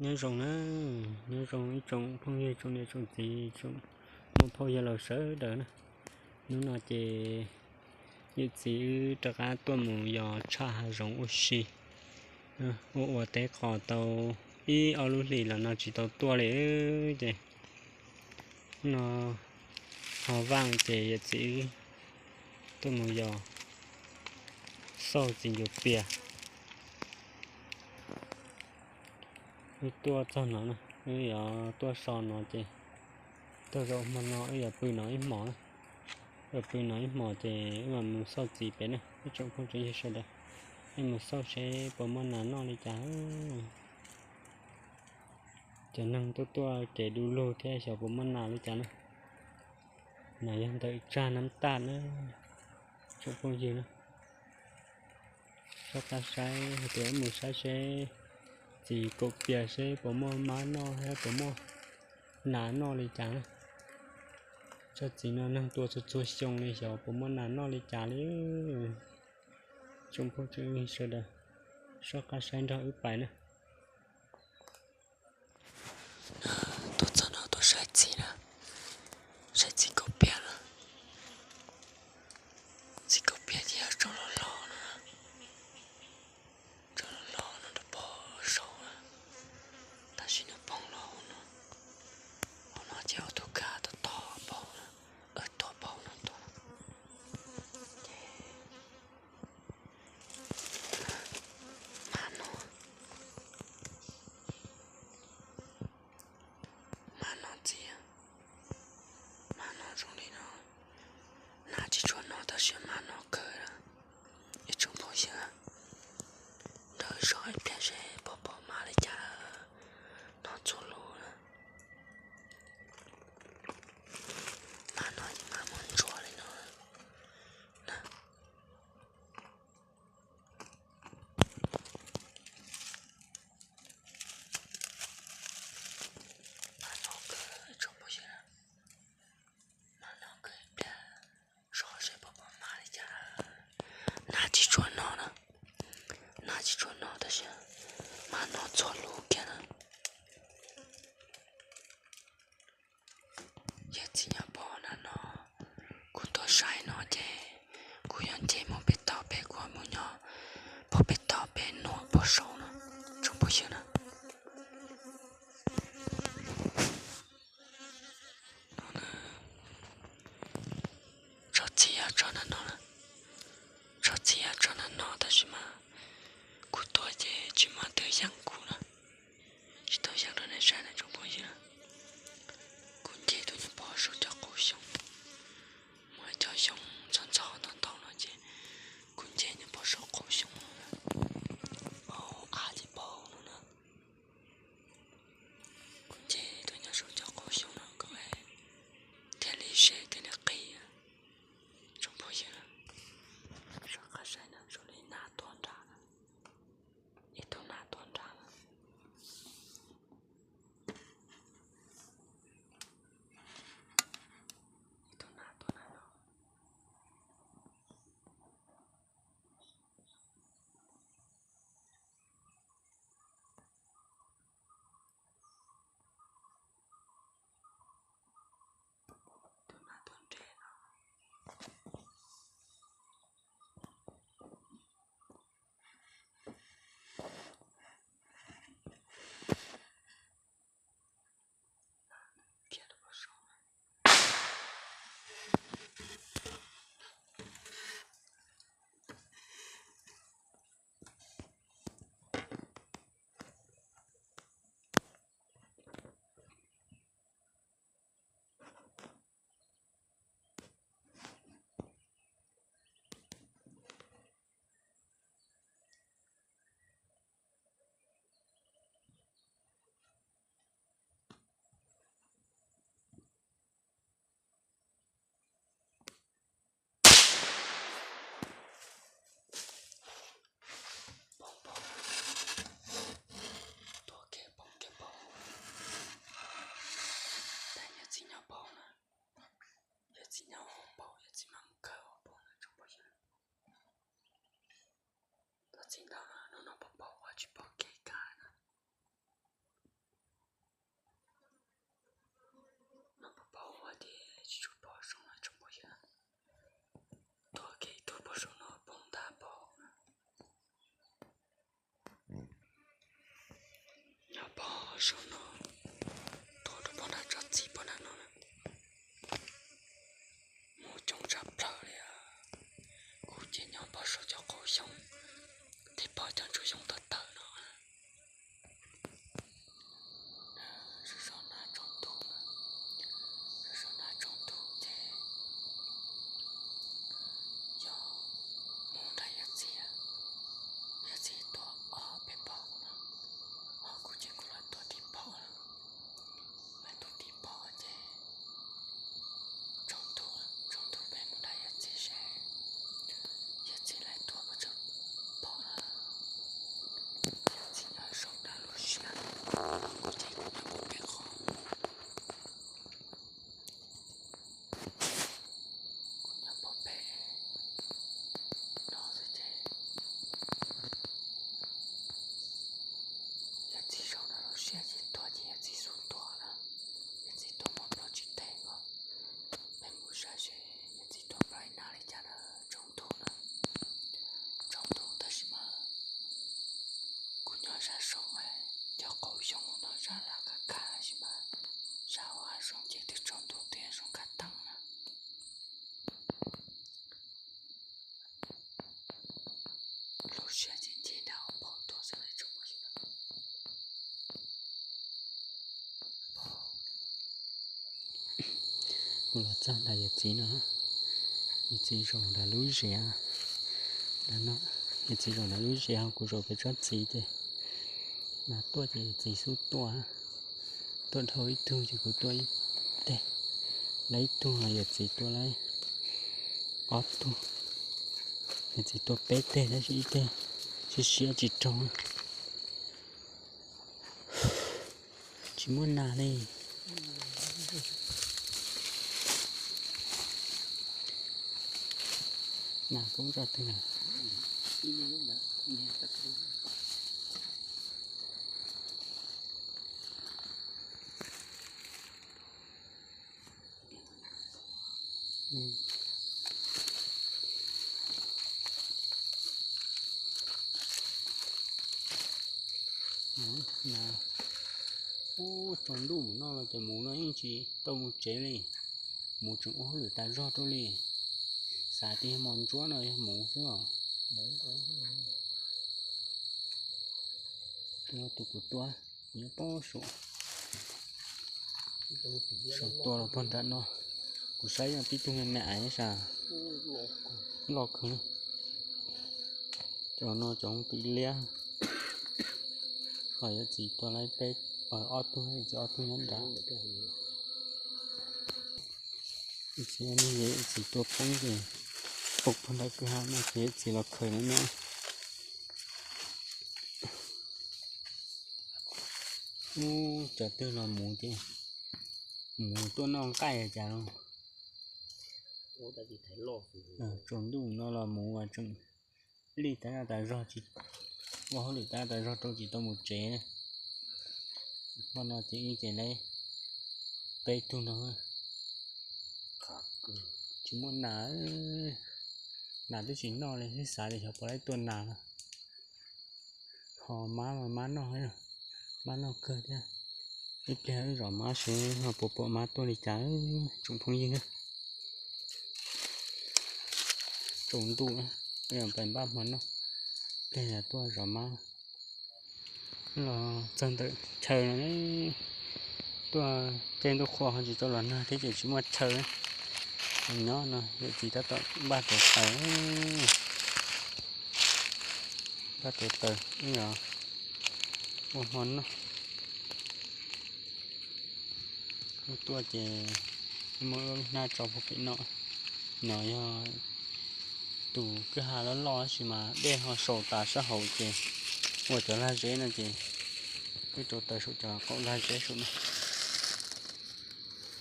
Nyob zoo na, nyob zoo ib tsoom phooj ywg tsoom niam tsoom txiv tsoom muam phauj yawg laus sawv daws na. Hnub no ces yawm txiv wb rov qab tuaj mus yos tshaj hav zoov ua si, ua ua teb qos tau ib ob lub hlis los no tsis tau tuaj li ces no ho vaaj ces yawm txiv wb tuaj mus yos xauj txiv ncuav pias. Wb tuaj txog no na, wb yuav tuaj so no ces tuaj zaum hmo no wb yuav pw no ib hmos, yuav pw no ib hmos ces wb mam mus xauj txiv pem na ib tsoom phooj tsoom ywg sawv daws. Wb mus xauj seb puas muaj nas noj li cas. Cov neeg tuaj tuaj kev du lug thiab xyov puas muaj nas li cas na. No yog ntawm tsag nab taj na, tsoom phooj ywg na. Soj qab saib hais tias wb mus saib seb txiv kaum pias seb puas muaj mab noj thiab puas muaj nas noj li cas na. Tsob txiv no neeg tua txhua txhua xyoo li xyov puas muaj nas noj li cas li. Tsoom phooj tsoom ywg sawv daws, soj qab saib nrog wb pais na. Tuaj txog no tuaj saib txiv na, saib txiv kaum pias na. Txiv kaum pias ces yog tsob loj loj no, tsob loj loj no rau pog saud na, tab sis nws poob los hauv no, hauv no ces ua tus kab tog tog pog na, tuag pog no tuag. Ces mab no, mab no txiv, mab no zoo li no, nas tsis tshua noj tab sis mab no kawg. Ib tsoom phooj ywg, nrog wb zov ib pliag seb puas pom mab li cas noj txhua lub na. Mab no ces mab muab ntsuas li no na. Mab no kawg tsoom phooj ywg, mab no kawg ib pliag zov seb puas pom mab li cas. Nas tsis tshua noj na, nas tsis tshua noj tab sis mab noj txhua lub kiag na. Yawg txiv nyob pog na no, kuv tuaj saib no ces kuv yuav nce mus pem toj pem, kuv mus nyob pog pem toj pem nuam pog saud no, tsoom phooj ywg na. Tsob txiv yog tsob na no, tsob txiv yog tsob na no tab sis mas kuv tuaj ces tsis muaj twg yeem kuv na, tsis tau yeem rau nej saib na tsoom phooj ywg. Kuv nce tuaj nyob pog saud cov qaum xyoob, muaj cov xyoob ntxhov ntxhov ntau ntau no ces kuv nce nyob pog saud qaum xyoob no, hauv av ces paub no na. Kuv nce tuaj nyob saud cov qaum xyoob no kom thiaj li ze thiaj li qis. Tsoom phooj ywg, soj qab saib na, zoo li nas tuag nrad na, ib tug nas tuag nrad na, ib tug nas tuag nrad no. Poob poob, tuag kiag poob kiag poob. Tab yawg txiv nyob poob na, yawg txiv nyob poob, yawg txiv mas mus kawg poob na tsoom phooj ywg. Tuag txij ntawd hnub no poob poob ua tsis pom kev kaj na. Saum no, tuaj rau pog nram tsob txiv pog nram no na, mus coob tshaj plaws li. Kuv ces nyob pog saum cov qaum xyoob, tig pog cov ntsuag xyoob tawv tawv no. Saum no tsaus ntuj, saum no tsaus ntuj ces yog mus nrog yawm txiv, yawm txiv tuaj ob peb pog no, ho kuv ces kuv los tuaj tib pog lawm, los tuaj tib pog ces tsaus ntuj, tsaus ntuj peb mus nrog yawm txiv seb yawm txiv lawv tuaj puas tsawg pog lawm. Yawm txiv nyob saum nram lub siab, kuv ces kuv nyob pog pem qhov, kuv nyob pog pem no xwb ces yawm txiv saum nram lub siab ces tuaj ces yawm txiv xub tuaj na, yawm txiv tuaj muaj plaub tsib teg ko. Peb mus saib seb yawm txiv tuaj plaub ib nag li cas na, tsaus ntuj na, tsaus ntuj tab sis mas kuv nyob sab saum cov qaum xyoob no sab laj kab kab tab sis mas sab hauv hav zoov ces twb tsaus ntuj twb zoo kab teeb na. Lub siab ces nce nram hauv paus tuaj xwb na tsoom phooj ywg. Kuv los txog nram yawm txiv no, yawm txiv zaum nram lub zia no, yawm txiv zaum nram lub zia, kuv zaum pem tsob txiv ces mas tuaj ces yawm txiv xub tuaj, tuaj dhau ib tug ces kuv tuaj ib teg, lawv ib tug, yawm txiv tuaj lawv ob tug, yawm txiv tuaj peb teg tab sis ib teg siab siab tsis raug. Tsis muaj nas li. Nas kuj tso twg na. Ub, tsaus ntuj mus no los cov muv no yeej tsis tau mus tsev li. Muv tseem ua hauj lwm tas zog rau li. Xav tias yog mos ntsuab no yog muv xwb os. Tus kuv tua, nyob pob saum, saum tua los pog nram no. Kuv saib yog tib tug me me aiv sas, loj kawg. Cov no cov pw liab. Ho yawm txiv tua lawv peb, ob tug, yawm txiv ob tug nyob nrad. Yawm txiv, yawm txiv tua poob ces poob pog nram kwj ha no ces yawm txiv los khaws no na. Ub, cov twg los muv ces muv tuaj noj nqaij cas los. Tsaus ntuj no los muv tseem lij tas zaj tas zog, ua hauj lwm tas zaj tas zog rau tsis tau mus tsev. Hmo no ces ib ces lawv peb tug no tsis muaj nas, nas twb tsis noj li, xav tias xyov puas laib tuaj nas no. Ho mab mas mab noj, mab noj kawg thiab. Ib pliag wb zov mab seb ho puas pom mab tuaj li cas tsoom phooj ywg. Tsaus ntuj, pais npaj hmo noj, ib pliag yog tuaj zov mab. Los txog ntawm chaw no, tuaj caij ntuj qhua ho tsis tau los nag thiab ces tsis muaj chaw. Nyob no yawm txiv tab tom npaj tus taws, npaj tus taws ib los ua hmo noj. Tuaj ces muaj lub hnab tso puag pem no, no yog tus kwj ha loj loj tab sis mas dej ho saum tas sab hauv ces ua cov lag zeb no ces wb rau taws saum cov qaum lag zeb saum no.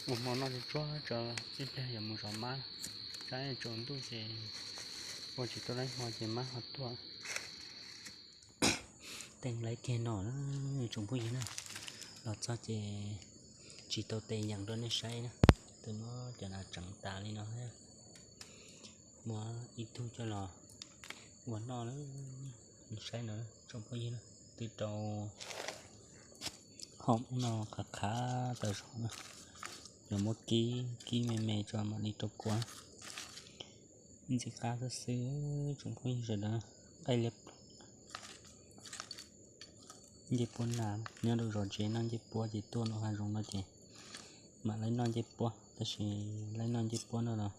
Ua hmo noj tsuag tsuag tso, ib pliag yuav mus zov mab, saib tsaus ntuj ces ua tsis tau laib hmo ces mab ho tuaj. Teem lawv kiag no na, tsoom phooj ywg na, los txog ces tsis tau tes yeem rau nej saib na, twb muab cov nas tseev tas li no thiab. Muab ib tug coj los ua noj lawm, saib no tsoom phooj ywg na, twb rau Khoom no qhav qhav tawm zog na, yuav muab kib kib me me tso mam li rau kua. Ntxim qab xwb xwb tsoom phooj ywg sawv daws. Nqaij liab, ncej puab nas, nyob rau zos tsev noj ncej puab ces tuaj nram hav zoov no ces mam li noj ncej puab, tab sis li noj ncej puab no los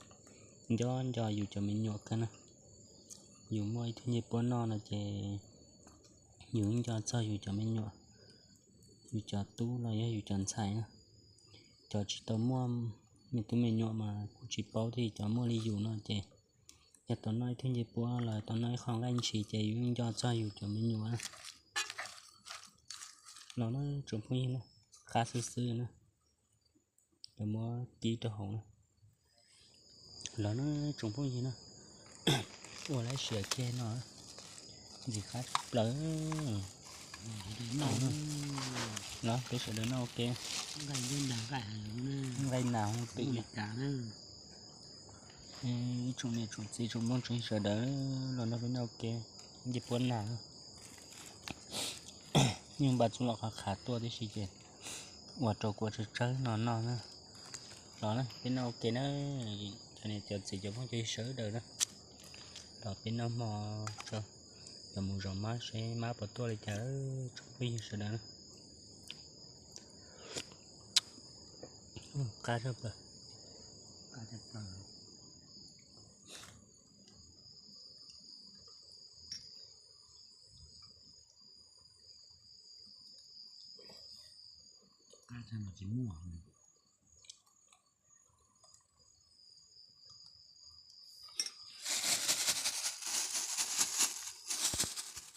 nco nco yus cov me nyuam kawg na. Yus muaj ib tug ncej puab noj no ces yus nco txog yus cov me nyuam, yus cov tub los yog yus cov ntxhais na. Cov tsis tau muaj me tub me nyuam mas kuj tsis paub thiab, cov muaj li yus no ces yog tau noj ib tug ncej puab los tau noj ib qho nqaij ntshis ces yus yeej nco txog yus cov me nyuam na. Los na tsoom phooj ywg na, qab xwb xwb na, yuav muab kib rau hauv na. Los na tsoom phooj ywg na, ua lab siav kiag no, ntxim qab tshaj plaws. Los peb sawv daws noj ua ke. Nqaij nas hu twm li cas na. Ib tsoom niam tsoom txiv tsoom phooj tsoom ywg sawv daws, los nrog peb noj ua ke. Ncej puab nas, yeej npaj txuj lom qhov qhav tuaj tib si ces ua rau kua tsawg tsawg no noj na. Los na peb noj ua ke na, cov niam cov txiv cov phooj cov ywg sawv daws na. Los peb noj hmo tso, yuav mus zov mab seb mab puas tuaj li cas tsoom phooj ywg sawv daws na. Qab tshaj plaws.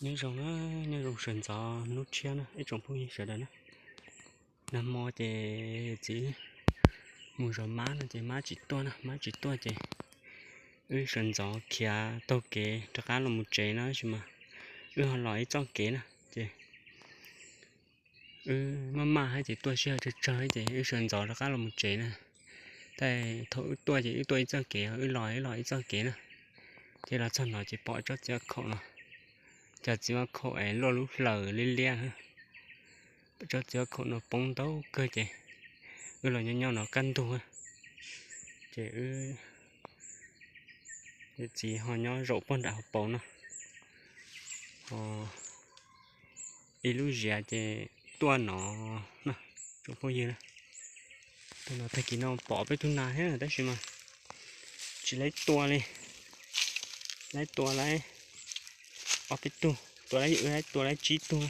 Nyob zoo na, nyob zoo sawv ntxov hnub tshiab na ib tsoom phooj ywg sawv daws na. Nag hmo ces txiv mus zov mab no ces mab tsis tuaj na, mab tsis tuaj ces wb sawv ntxov khiav taug kev rov qab los mus tsev no tab sis mas wb ho los ib txoj kev na ces wb maj maj thiab ces tuaj sij hawm tsawg tsawg ces wb sawv ntxov rov qab los mus tsev na. Tab thaum wb tuaj ces wb tuaj ib txoj kev, wb los wb los ib txoj kev na. Ces los txog no ces pom tsob txiv vaj khaum no, cov txiv vaj khaum es luaj lub hlaws liab liab. Tsob txiv vaj khaum no poob ntau kawg ces wb los nyob nyob no kaj ntug, ces wb txiv ho nyob zaum pog nram hauv paus no, ho ib lub ziav ces tuaj no na, tsoom phooj ywg na. Tuaj no tag kis no pom peb tug nas thiab tab sis mas tsis laib tua li, laib tua laib ob peb tug, tua laib wb laib tua laib tsib tug.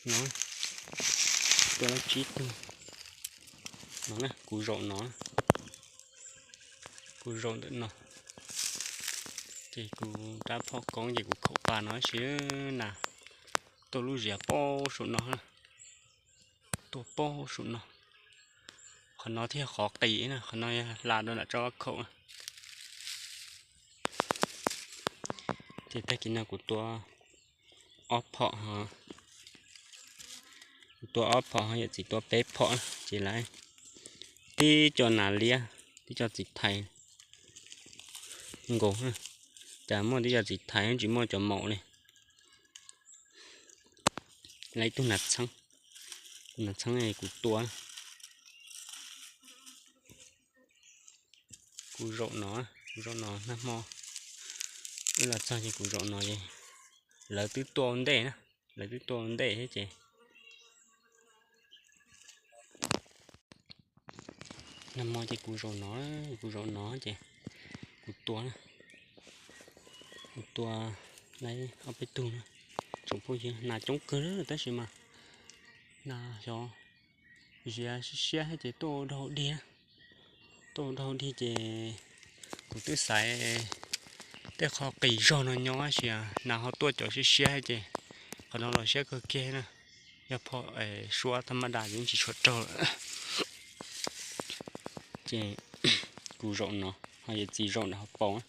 No, tua laib tsib tug. No na, kuv zaum no, kuv zaum ntawm no, ces kuv rab phom koob ces kuv khaum pas no sis nas tuaj lub ziav paub saum no, tuaj paub saum no. Qhov no thiaj qhov qis na, qhov no yog hla rau nram tsob vaj khaum. Ces tag kis no kuv tua ob phom, kuv tua ob phom ho yawm txiv tua peb phom ces lawv tib co nas liab, tib co txiv thais nkaus, cas muaj tib co txiv thais tsis muaj cov maum li. Lawv ib tug nas txheeb, tus nas txheeb kuv tua, kuv zaum no, kuv zaum no nag hmo wb los txog ces kuv zaum no ces lawv twb tuaj ua ntej na, lawv twb tuaj ua ntej thiab ces nag hmo ces kuv zaum no, kuv zaum no ces kuv tua, kuv tua laib ob peb tug na. Tsoom phooj ywg, nas coob kawg tab sis mas nas xyov ziav siab siab thiab ces tuaj ua dog dig, tuaj ua dog dig ces kuv twb xaiv tej qho qis zog no nyob tab sis nas ho tuaj cov siab siab thiab ces qhov no los siab kawg kiag na. Yog phom suab thaj maj das ces yeej tsis tshua raug lawm. Ces kuv zaum no, ho yawm txiv zaum nram hauv paus.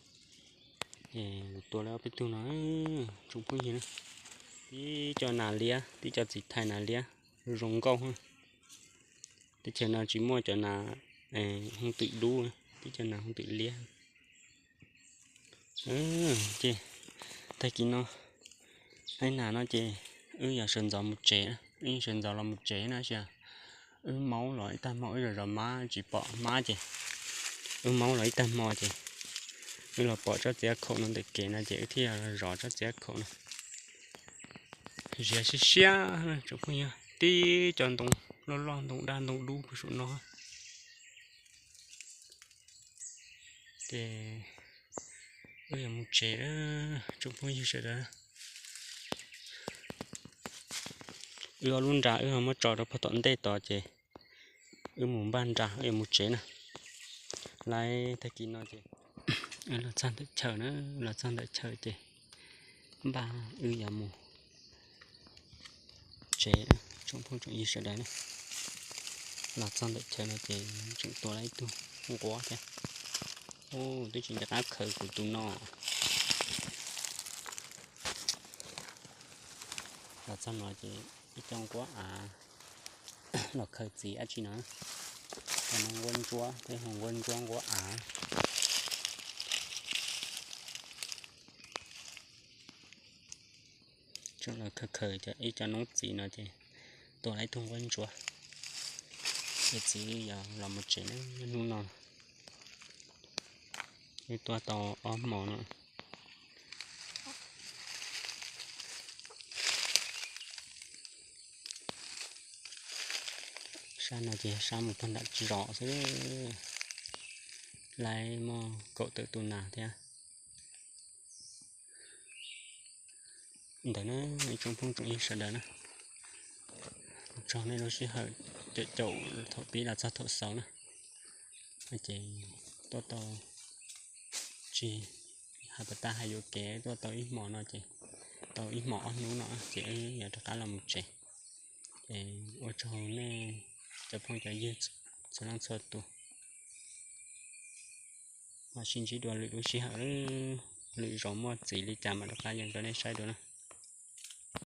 Ces kuv tua lawv ob peb tug no, tsoom phooj ywg na. Tib co nas liab, tib co txiv thais nas liab, zoo nkauj. Teb chaws no tsis muaj cov nas hooj twm dub, tib co nas hooj twm liab. Ces tag kis no Ib nas no ces wb yog sawv ntxov mus tsev, wb yeej sawv ntxov los mus tsev na sia. Wb maub los ib tag hmo, wb zov zov mab tsis pom mab ces wb maub los ib tag hmo ces wb los pom tsob txiav khaum no ntawm kev no ces wb thiaj zov tsob txiav khaum no. Ziav siab siab tsoom phooj ywg, tib cov ntoo loj loj ntoo daj ntoo dub puag saum no. Ces wb yuav mus tsev tsoom phooj ywg sawv daws. Wb ob lub nra wb ho muab tso rau puag tom ntej tod ces wb mus npaj nra wb yuav mus tsev na. Lawv tag kis no ces los txog ntawm chaw na, los txog ntawm chaw ces npaj wb yuav mus tsev tsoom phooj tsoom ywg sawv daws na. Los txog ntawm chaw no ces tseem tua lawm ib tug nquab thiab. Twb tsis nco qab khaws kuv tus no. Los txog no ces ib co nquab av los khaws txiv dab tsi no, cov no nquab ntsuab thiab ho nquab ntsuab nquab av. Tseem los khaws khaws cov ib co noob txiv no ces tua lawm ib tug nquab ntsuab. Ces txiv yog los mus tsev na, hnub no wb tua tau ob hmos no. Sab no ces sab mus puag nram zos xwb, lawv muaj kaum tawm tus nas thiab. Ntawd na, ib tsoom phooj tsoom ywg sawv daws na, tsaug nej lub sij hawm caum caum thaum pib los txog thaum xaus na. Ces tuaj tau, tsis hais puas tas hais yuam kev, tuaj tau ib hmos no ces tau ib hmos ob hnub no ces wb yuav rov qab los mus tsev. Ces ua tsaug nej cov phooj cov ywg txhua leej txhua tus. Mam sib ntsib dua lwm lub sij hawm, lwm zaus muaj txiv li cas mam rov qab yees rau nej saib dua na.